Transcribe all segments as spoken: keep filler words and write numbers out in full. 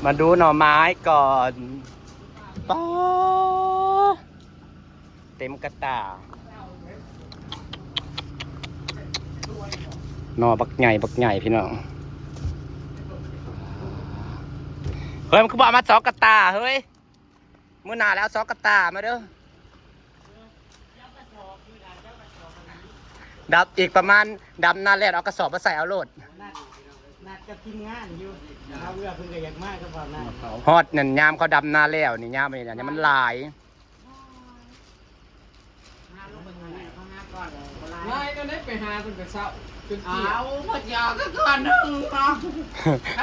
มาดูหน่อไม้ก่อน ป๊าด เต็มกระตา หน่อบักใหญ่บักใหญ่พี่น้อง เฮ้ย มันคือบ่เอามาสองกระตา เฮ้ย มื้อหน้าแล้วสองกระตามาเด้อ ดับอีกประมาณ ดำนาแล้วเอากระสอบมาใส่เอาโลด นัดนัดกับทีมงานอยู่ เอาเรือเพิ่นก็อยากมาก็บอกนะ ฮอดนั่นยามเขาดำนาแล้วนี่ ยามนี่นะมันหลาย นายก็ได้ไปหาตั้งแต่เช้าจนเที่ยง เอาพอจอก็ก่อนหนึ่งเนาะ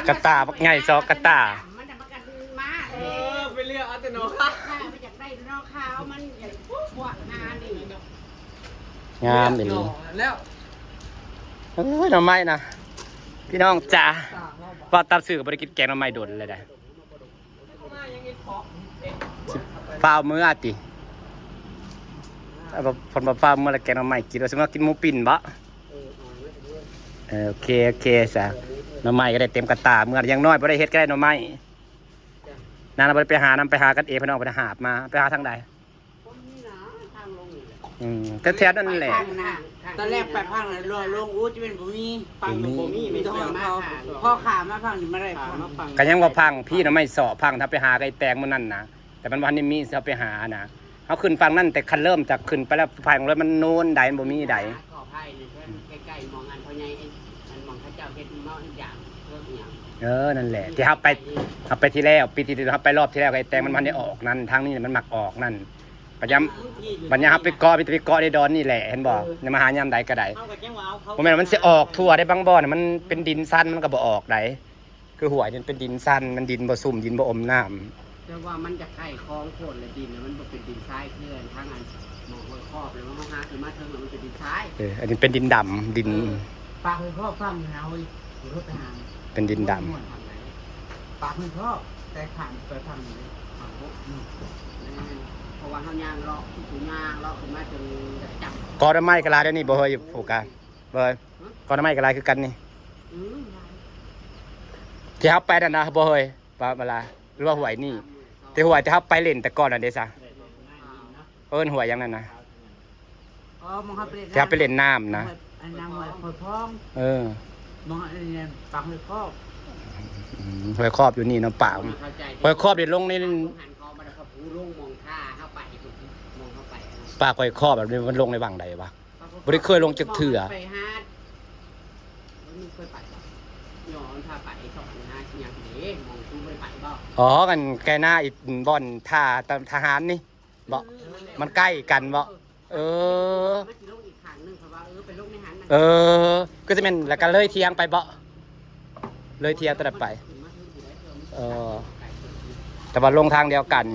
กระตาบักใหญ่สองกระตา มันจะมากันมา เอ เลย อไปเลือกเอาแต่หนอค่ะ ถ้ามันอยากได้นอกขาวมันอยากพวกหานี่ งามอีหลี แล้ว เอ้ยหน่อไม้นะพี่น้องจ๋า ว่าตามสื่อก็บ่ได้กินแกงหน่อไม้โดนเลยได้ ก็มายังอีกขอ ฟ้าวมื้อติ เอาบ่ เพิ่นบ่ฟ้าวมื้อละแกงหน่อไม้กิน ว่าสิมากินหมูปิ้นบ่ เออ โอเค โอเคซะ หน่อไม้ก็ได้เต็มกระตา มื้ออย่างน้อยบ่ได้เฮ็ดก็ได้หน่อไม้ นางน่ะบ่ได้ไปหานำ ไปหากันเอง พี่น้อง ไปหาบมา ไปหาทางใด ผมนี่นะทางลงนี่แหละ อืม แถวๆนั่นแหละ ทางหน้า ตอนแรกไปพังเลยลงอู้จะเป็นบ่มี ฟังหนึ่งโบมี่ไม่ต้องมา พ่อขามาพังนี่มาได้พัง ก็ยังว่าพัง พี่น่ะไม่สอบพัง ถ้าไปหาไอ้แตงมื้อนั้นนะ แต่มันบ่ทันได้มี สิเอาไปหานะ เฮาขึ้นฝั่งนั้น แต่คันเริ่มจากขึ้นไปแล้ว ฝั่งรถมันโน้นใด มันบ่มีใด ขออภัยนี่เพิ่นใกล้ๆมองอันพ่อใหญ่ไอ้มันมองเขาเจ้าเฮ็ดเมาะอีกอย่างเพิ่มอีกอย่าง เออ นั่นแหละ ที่เฮาไป เฮาไปที่แล้ว ปีที่เฮาไปรอบที่แล้ว ไอ้แตงมันบ่ทันได้ออกนั่น ทางนี้มันมักออกนั่น ปัญญา ปัญญาเฮาไปเกาะ มีแต่ไปเกาะในดอนนี่แหละ เห็นบ่ ในมาหายามใดก็ได้ เอาก็จังว่าเอาเขา บ่แม่นมันสิออกทั่วได้ บางบ่อนน่ะมันเป็นดินซั่น มันก็บ่ออกใด คือห้วยนี่เป็นดินซั่น มันดินบ่ซุ่ม ดินบ่อมน้ำ แต่ว่ามันจะไข่คลองโพดและดินน่ะมันบ่เป็นดินทรายคือทางอันหมองห้วยคอบแล้วมันหาขึ้นมาเทิงแล้วมันเป็นดินทราย เออ อันนี้เป็นดินดำ ดิน ปากเลยพ่อฟังนะเว้ยรถทหาร เป็นดินดำ ทางไหน ปากเลยพ่อแต่ผ่านไปทางนี้ ทางพวกอืมแม่นเพราะว่าเฮาย่างเลาะทุกย่างเลาะขึ้นมาจนจะจับ กอไม้กะลาเดี๋ยวนี้บ่เฮยผูกกันบ่เฮยกอไม้กะลาคือกันนี่ อืม ที่เฮาไปนั่นนะบ่เฮยปลามาลาหรือว่าห้วยนี่ ที่ห้วยที่เฮาไปเล่นแต่ก่อนน่ะเด้ซะ เอิ้นห้วยหยังนั่นนะ อ๋อมองเขาไปเล่น ที่เฮาไปเล่นน้ำนะ อันน้ำห้วยพอยพอง เออ มองอันนี้ปากเลยพ่อ อืมห้วยคอบอยู่นี่เนาะป่า เข้าใจ ห้วยคอบนี่ลงใน ลงหันคอมาแล้วก็ผู้ลงมองท่าเข้าไปมองเข้าไป ป่าห้วยคอบแบบนี้มันลงในวังใดวะ บ่ได้เคยลงจักเทื่อ ไปหาดมันเคยไปบ่ย้อนพาไปสองหาอย่างเด้มองกูบ่ได้ไปบ่ อ๋อกันแกหน้าอีกบ่อนท่าทหารนี่บ่มันใกล้กันบ่เออ มันสิลงอีกข้างหนึงเพราะว่าเออไปลงในหันมัน เออ ก็จะเป็นแล้วก็เลยเที่ยงไปบ่เลยเที่ยงตะไป เออ แต่ว่าลงทางเดียวกัน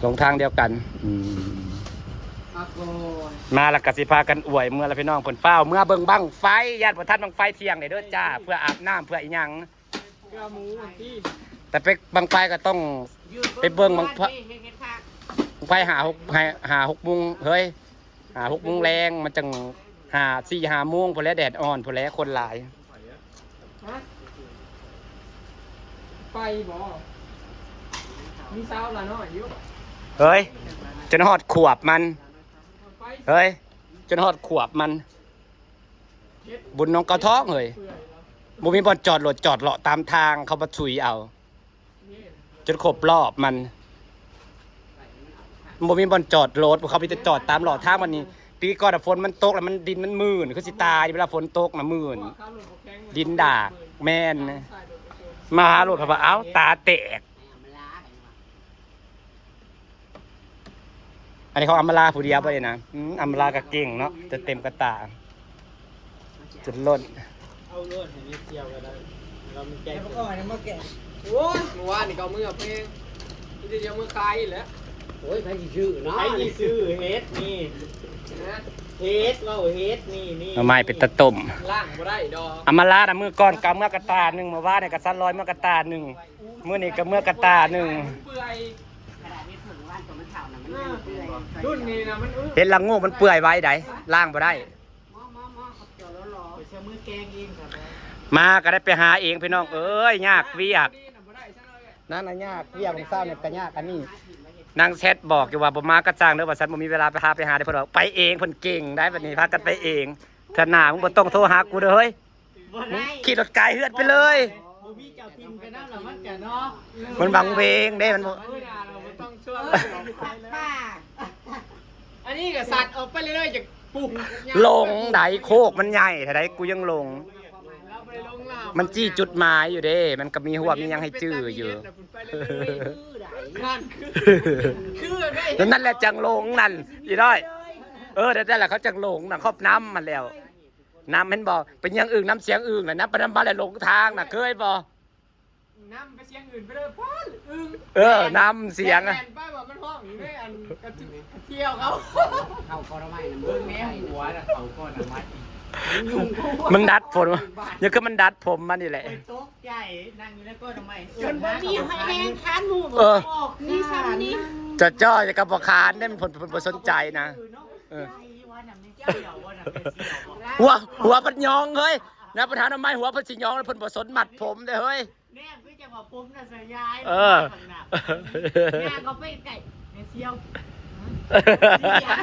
ลงทางเดียวกัน อืม มาแล้วก็สิพากันอวยเมือแล้วพี่น้องเพิ่นฟ้าวเมือเบิ่งบั้งไฟย่านบ่ทันบั้งไฟเที่ยงเลยเด้อจ้า เพื่ออาบน้ำเพื่ออีหยัง เกลือหมูที่ แต่ไปบั้งไฟก็ต้อง ไปเบิ่งบั้งไฟ บั้งไฟห้าหกห้าหกโมงเฮ้ยห้าหกโมงแลงมันจังห้าสี่ห้าโมงพอแล้วแดดอ่อนพอแล้วคนหลาย ฮะไปบ่มีสาวละน้อยอยู่ เฮ้ย จนฮอดขวบมัน ไป เฮ้ย จนฮอดขวบมัน บุญน้องกระท้องเฮ้ย เปื่อยแล้ว บ่มีบ่อนจอดรถจอดเลาะตามทางเขามาซุยเอา นี่ จนครบรอบมัน มันบ่มีบ่อนจอดรถเขามีแต่จอดตามเลาะทางมันนี่ปีก่อนอะฝนมันตกแล้วมันดินมันมื่นคือสิตายเวลาฝนตกนะมื่น พวกเขาลงบ่แข็ง ดินดากแม่น มาหารถเขาว่าเอ้าตาแตก อันนี้เขาอำมาลาผู้เดียวไปเลยนะอืมอำมาลาก็เก่งเนาะจะเต็มกระตาจนล้น เอารถให้นิดเดียวก็ได้เรามันแก้ แล้วก็ให้มาแกะโอ้ยเมื่อวานนี่ก็เอามือเพลงที่จะยังมือคายอีกแล้ว โอ้ยใครสิซื้อเนาะ ไอ้นี่ซื้อเฮ็ดนี่ นะ เฮ็ดเราเฮ็ดนี่นี่ หน่อไม้เป็นตะต้ม ล่างบ่ได้ดอก อำมาลานะมือก่อนก็เมือกระตาหนึ่งเมื่อวานเนี่ยก็ซัดลอยเมือกระตาหนึ่งมื้อนี้ก็เมือกระตาหนึ่ง เปื่อย ขนาดนี้ถึงว่านตัวมันเฒ่าน่ะมันยังเปื่อย รุ่นนี้นะมันอื้อ เห็นละโงกมันเปื่อยไว้ไดล่างบ่ได้ หมอหมอหมอเขาเจาะแล้วหรอ ไปใช้มือแกงเองครับ มาก็ได้ไปหาเองพี่น้องเอ้ย ยากเวียก นั่นน่ะยากเวียกของเศร้าเนี่ยก็ยากอันนี้ นางแชทบอกอยู่ว่าบ่มาก็จ้างเด้อ ว่าฉันบ่มีเวลาไปหา ไปหาได้ เพิ่นว่าไปเอง เพิ่นเก่งได้ บัดนี้พากันไปเอง เทื่อหน้ามึงบ่ต้องโทรหากูเด้อเฮ้ย บ่ได้ ขี่รถไกลเฮือนไปเลย บ่มีเจ้าถิ่นไปนำล่ะ มันกะเนาะ มันวังเวงเด้ มันบ่ เออ ด่าเราบ่ต้องชวน เออ อยู่ข้างป่า อันนี้ก็สัตว์ออกไปเรื่อยๆ จากปุ๊บ หลงได โคกมันใหญ่เท่าใด กูยังหลง เราบ่ได้หลงลาว มันจี้จุดหมายอยู่เด้ มันก็มีฮวกมีหยังให้จื้ออยู่ ไปเรื่อยๆ นั่นคือ คือได้ นั่นแหละจั่งหลงนั่น อีน้อย เออ นั่นแหละเขาจั่งหลงน่ะ ครอบน้ำมันแล้ว น้ำเห็นบ่ เป็นอย่างอื่น น้ำเสียงอื่นน่ะ น้ำไปน้ำมาแล้วหลงทางน่ะ เคยบ่ นำไปเสียงอื่นไปเลย ป๊อน อึ้ง เออ นำเสียงอะ แล่นไปว่ามันฮ้องอยู่ในอันกระจุกกระเที่ยวเขา เขาก็ระไม้นะ เบิ่งแม่หัวน่ะ เขาก็ระไม้ มันดัดผมวะ ยังคือมันดัดผมมันนี่แหละ โอ้ย ตกใจ นั่งอยู่ในก้นระไม้ จนบ่มีแฮงค้านหมู่ เออ ออกนี่ซ้ำนี่ จะจ้อจะกระบอกคานเนี่ยมันผลผลบ่สนใจนะ เออ ใจว่าน่ะแม่เสี่ยวว่าน่ะแม่เสี่ยวว่า หัว หัวเพิ่นยองเฮ้ย นะ ประธานทำไมหัวเพิ่นสิยองแล้วเพิ่นบ่สนมัดผมเด้อเฮ้ย แนมคือจังหวะผมน่ะสยาย เออ ข้างหน้า ย่างเขาไปไกล แม่เสี่ยว เสี่ยว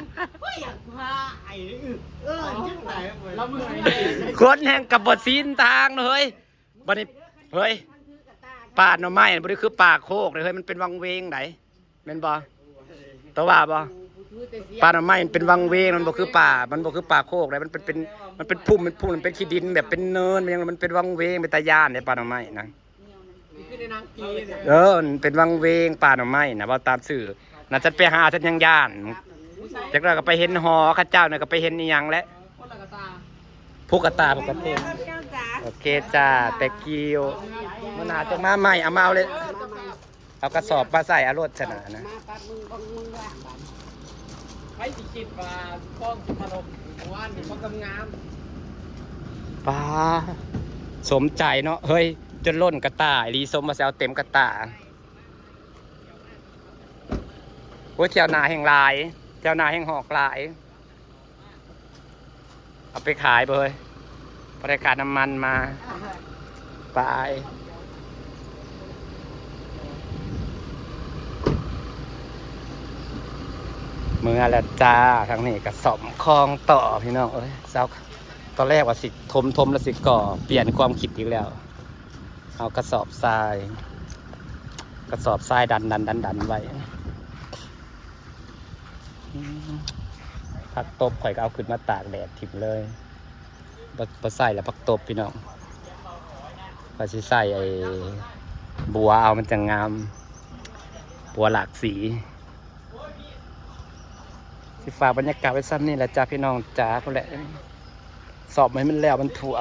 ก็อยากพาไอ้นี่ เออ จังไหน แล้วมึง คนแห่งกับบ่ซีนทางเนาะเฮ้ย บัดนี้ เฮ้ย ป่าหน่อไม้บ่ได้คือป่าโคกเลยเฮ้ย มันเป็นวังเวงได แม่นบ่ แต่ว่าบ่ ป่าหน่อไม้มันเป็นวังเวง มันบ่คือป่า มันบ่คือป่าโคกได มันเป็น เป็น มันเป็นพุ่ม เป็นพุ่ม มันเป็นขี้ดินแบบเป็นเนิน มันยัง มันเป็นวังเวง เป็นตาย่านเด้ ป่าหน่อไม้นะ คือในหนังผีเนี่ย เออ มันเป็นวังเวง ป่าหน่อไม้นะ เว้าตามชื่อ น่าจะไปหาฉันยังย่าน จักหน่อยก็ไปเห็นหอเขาเจ้าเนี่ย ก็ไปเห็นอีหยังแหละ คนละกะตา ผู้กะตาปกติ เจ้าจ๋า โอเคจ้า thank you มื้อหน้าจะมาใหม่ เอามาเอาเลย เอากระสอบมาใส่เอารถชนะนะ มาปัดมึงบังมึงว่า ใครสิคิดว่าคลองสิถล่ม เมื่อวานนี่มันก็งาม ป้า สมใจเนาะ เฮ้ย จนล้นกะตาอีหลี สมมาแซวเต็มกะตา โอ้ย แถวหน้าแห่งหลาย แถวหน้าแห่งหอกหลาย เอาไปขายบ่เฮ้ย บริการน้ำมันมา ไป เมือแล้วจ้า ทางนี้ก็ซ่อมคลองต่อพี่น้องเอ้ย เจ้า ตอนแรกว่าสิถม ถมแล้วสิก่อ เปลี่ยนความคิดอีกแล้ว เอากระสอบทราย กระสอบทรายดันดันดันดันไว้ อืม ผักตบข่อยก็เอาขึ้นมาตากแดดถิ่มเลย บ่ บ่ใส่แล้วผักตบพี่น้อง ข่อยสิใส่ไอ้บัวเอามันจั่งงาม บัวหลากสี สิฝากบรรยากาศไว้ซ้ำนี่แหละจ้าพี่น้องจ้า พู้นแหละ ซ่อมให้มันแล้วมันทั่ว